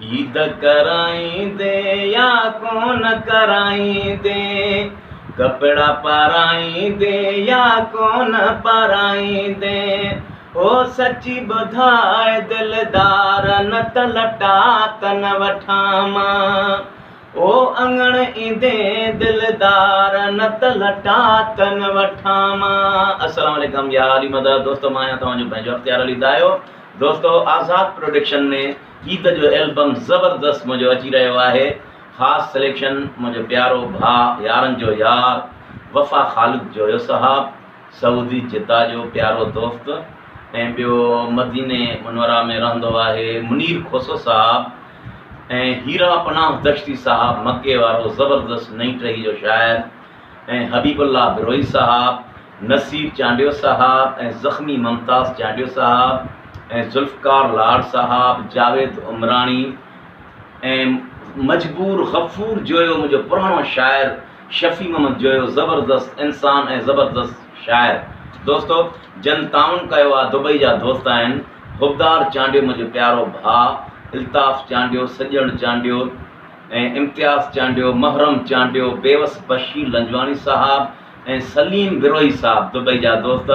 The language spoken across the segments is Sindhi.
عيد ڪرائيندي يا ڪونه ڪرائيندي ڪپڙا پارائيندي يا ڪونه پارائيندي او سچي ٻڌاء دلدار نه ته لٽا تن وٺان مان او اڱڻ ايندين دلدار نه ته لٽا تن وٺان مان. السلام عليڪم يا علي مدد دوستو مان آهيان توهان جو پنهنجو اختيار علي دايو دوستو آزاد پروڊڪشن ۾ عيد جو البم زبردست منهنجو اچي رهيو آهي خاص سليڪشن منهنجو پيارو ڀاء يارن جو يار وفا خالد جويو صاحب سعودي جده جو پيارو دوست ۽ ٻيو مديني منوره ۾ رهندو آهي منير کوسو صاحب ۽ هيرا پناهه دشتي صاحب مڪي وارو زبردست نئين ٽهي جو شاعر ۽ حبيب الله بروهي صاحب، نصير چانڊيو صاحب ۽ زخمي ممتاز چانڊيو صاحب ۽ ذوالفقار لاڙ صاحب، جاويد عمراڻي ۽ مجبور غفور جويو منهنجو پراڻو شاعر شفيع محمد جويو زبردست انسان ۽ زبردست شاعر دوستو جن تعاون ڪيو آ دبئي جا دوست آهن حبدار چانڊيو منهنجو پيارو ڀاء الطاف چانڊيو سڄڻ چانڊيو ۽ امتياز چانڊيو محرم چانڊيو بيوس بشير لنجواڻي صاحب ۽ سليم بروهي صاحب دبئي جا دوست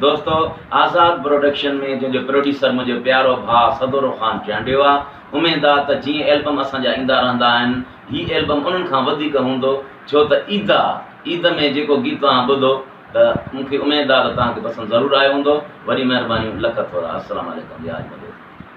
دوستو آزاد پروڊڪشن ۾ جنهن جو پروڊيوسر منهنجو پيارو ڀاء سدورو خان چانڊيو آ اميد آ ته جيئن البم اسان جا ايندا رهندا آهن هي البم انهن کان وڌيڪ هوندو ڇو ته عيد آ عيد ۾ جيڪو گيت توهان ٻڌو ته مون کي اميد آ ته توهان کي پسند ضرور آيو هوندو وڏي مهربانيون لک ٿورا السلام عليڪم يا علي مدد.